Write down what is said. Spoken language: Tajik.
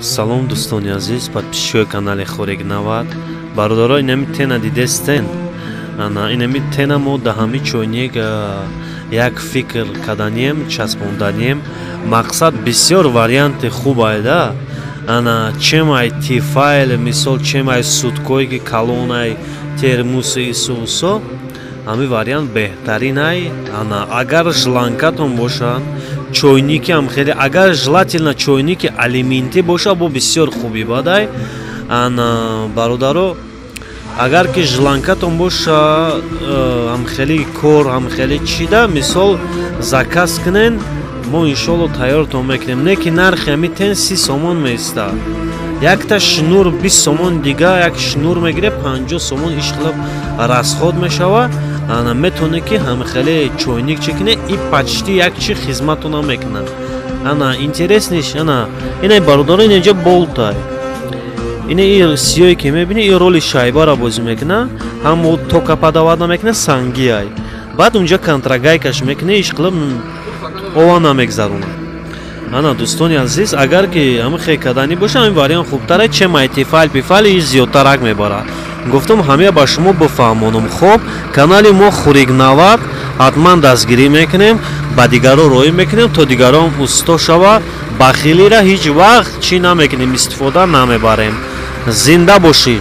Салом, дӯстони азиз, подписчикои канали Хорик 90. Бародаро, инами тена дидестен? Ана инами тена мо да ҳами чойник як фикр каданием, часпонданием. Мақсад, бисёр варианти хуб айда. Ана чем ай Тефал, мисол, чем ай суткое ки калонай, термуси ису усо, ҳами вариант беҳтаринай. Ана агар желанкатон бошад, чойники ҳам хеле, агар желательно чойники алюминтӣ боша, бо бисёр хуби бадай. Ана, бародаро, агар ки желанкатон боша, ҳам хеле кор, ҳам хеле чида, мисол, заказ кунен, мо иншоалло тайёртон мекунем. Не ки нархи ҳами тен 30 сомон меистад, якта шнур 20 сомон, дига як шнур мегире 50 сомон, ишхела расход мешава. Ана метавоне ки ҳамхеле чойник чӣ куне и почти як чи хизматона мекунад. Ана интересниш, ана ина, бародаро, инҷа болтай, ина и сиёе ки мебини, и роли шайбара бозӣ мекуна, ҳам тока подавать намекуна, сангиай. Баъд унҷа контргайкаш мекуна, ишқилиб ова намегзаронад. Ана, дӯстони азиз, агар ки ҳами хел каданӣ боша, ҳамин вариант хубтара, чем ай Тефал пифал, и зиёдтарак мебарад. Гуфтам, ҳамия ба шумо бифаҳмонам. Хоб, канали мо Хурик 90, ҳатман дастгирӣ мекунем, ба дигаро роҳӣ мекунем, то дигарон усто шава. Бахилира ҳеҷ вақт чӣ намекунем, истифода намебарем. Зинда бошӣ.